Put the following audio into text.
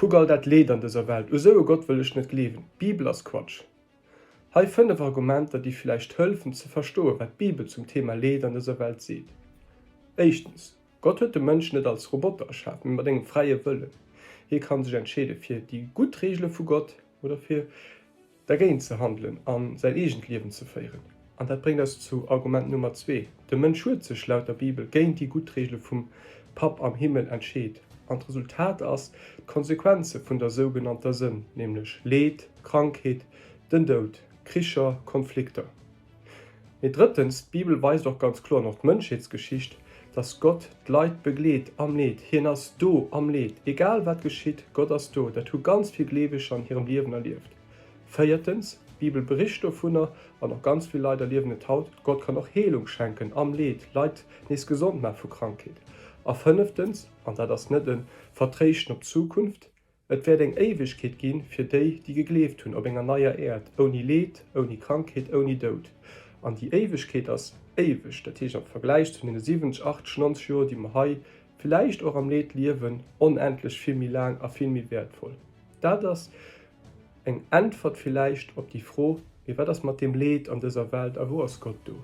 Kuck all dat Leed an dëser Welt, u sou e Gott wëll ech net gleewen, d'Bibel ass Quatsch. Hei 5 Argumenter, déi villäicht hëllefen ze verstoen, wat d'Bibel zum Thema Leed an dëser Welt seet. Éischtens, Gott huet de Mënsch net als Roboter erschaf, mee mat engem fräie Wëllen. Hie kann sech entscheede fir déi gutt Reegele vu Gott oder fir dergéint ze handelen a säin eegent Liewen ze féieren. An dat bréngt eis zu Argument Nummer zwee, De Mënsch huet sech laut der Bibel géint déi gutt Reegele vum Papp am Himmel entscheet. An d'Resultat ass d'Konsequenze vun der sougenannter Sënn, nämlech Leed, Krankheet, den Doud, Kricher, Konflikter. Mee drëttens, d'Bibel weist och ganz kloer, an och d'Mënschheetsgeschicht, dass Gott d'Leit begleet am Leed. Hien ass do am Leed. Egal wat geschitt, Gott ass do. Dat hu ganz vill Gleeweger an hirem Liewen erlieft. Véiertens, d'Bibel bericht dovunner, an och ganz vill Leit erliewen et haut, Gott kann och Heelung schenken am Leed, Leit nees gesond maache vu Krankheet. A fënneftens, an dat ass net e Vertréischten op d'Zukunft, Et wäert eng Éiwegkeet gi fir déi, déi gegleeft hunn, op enger neier Äerd, ouni Leed, ouni Krankheet, ouni Doud. An déi Éiwegkeet ass éiweg, dat heescht am Vergläich zu deene 70, 80, 90 Joer, déi mer hei villäicht och am Leed liewen, onendlech vill méi laang a vill méi wäertvoll. Dat ass eng Äntwert villäicht op déi Fro, Mee wat ass mat deem Leed an dëser Welt a wou ass Gott do?